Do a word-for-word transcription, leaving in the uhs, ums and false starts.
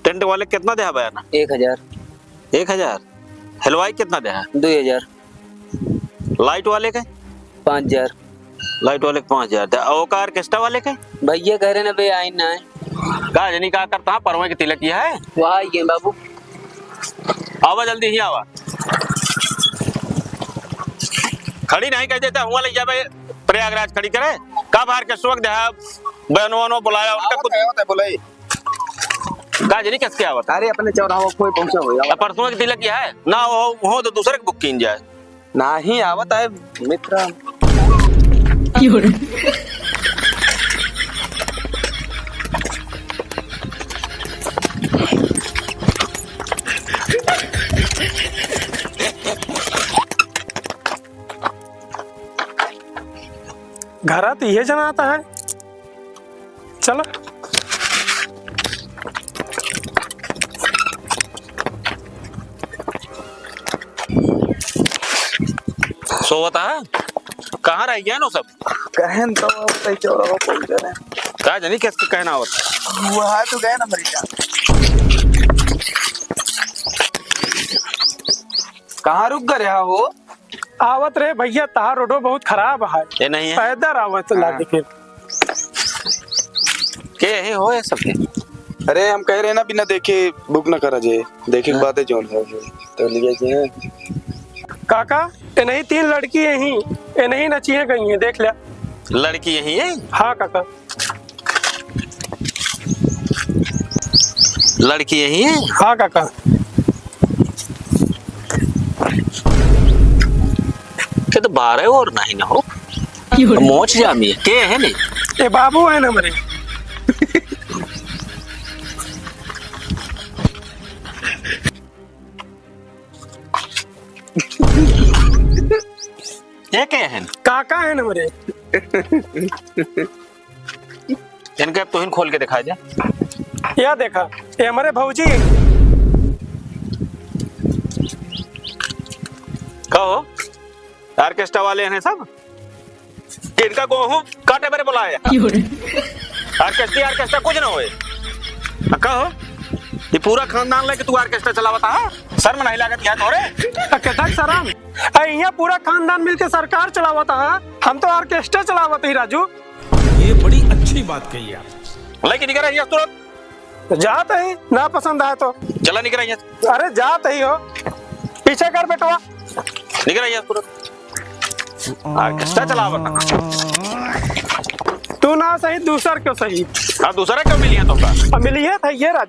टेंट वाले कितना देहा बयाना? एक हजार। एक हजार? हलवाई कितना देहा? दुई हजार। लाइट वाले के? पाँच हजार। लाइट वाले के पाँच हजार। त ओका ऑर्केस्ट्रा वाले के? भैया घरे न बे, आइन ना है। का जनी का करत हा, परवे के तिलक किया है? वहाँ आई है बाबू। आवा जल्दी ही आवा। खड़ी नहीं कह देता, हुआ ले जाबे प्रयागराज खड़ी करे। का बाहर के सुबह देहा, बहनों वहनों बुलाया, उनका कुछ आवत है, आवत है, बुलाई। का जनी किसके आवत? अरे, अपने चौराहा कोई पहुंचा हो, अब परसों के तिलक किया है ना, वो, वो तो दूसरे के बुक कीन जाए। नाही, आवत है मित्र। घरा तो ये जना आता है। चला। सोवत हा? कहाँ रह गया नो सब? कहन तो अब तई चौराहा पहुंच गए। का जानी किसके कहना आवत? वहाँ तो गए ना मरी जान। कहाँ रुक गए हो? आवत रहे भैया, तहार रोडो बहुत खराब है। ये नहीं है। पैदल आवत हाँ। लागे फिर। के यही हो ये सब के? अरे हम कह रहे ना, बिना देखे बुक ना करा जाए, देखे के हाँ। बातें जोन है, तो लिए के हैं। काका, ये नहीं तीन लड़की यही, ये नहीं नचिए गई हैं, देख लिया। लड़की यही है? हाँ काका। लड़की यही है? हाँ काका। के तो बारह और नहीं ना हो। मोच जामी है। के है नहीं? ये बाबू है ना हमारे। ये के है? काका है ना हमारे। इनके अब तोहिन खोल के दिखाई दे। या देखा, ये हमारे भौजी। कहो, ऑर्केस्ट्रा वाले हैं सब? कि इनका गोहूं काटे बरे बुलाए? क्यों रे? ऑर्केस्ट्रा, ऑर्केस्ट्रा कुछ ना होए। आ, कहो, ये पूरा खानदान लेके तू ऑर्केस्ट्रा चलावता है? शर्म नहीं लागत क्या तोरे? आ, कितना शर्म? आ, यहाँ पूरा खानदान मिलके सरकार चलावता है, हम तो ऑर्केस्ट्रा चलावत ही राजू। ये बड़ी अच्छी बात कही आप। लेके निकल रही है तुरंत। जात ही, ना पसंद आए तो। चला निकल रही है। अरे जात ही हो, पीछे कर बेटवा। निकल रही है तुरंत। ऑर्केस्ट्रा चलावत। तू ना सही, दूसर क्यों सही? हाँ, दूसरा क्यों मिली है तुमका? अब मिली है था ये राजू।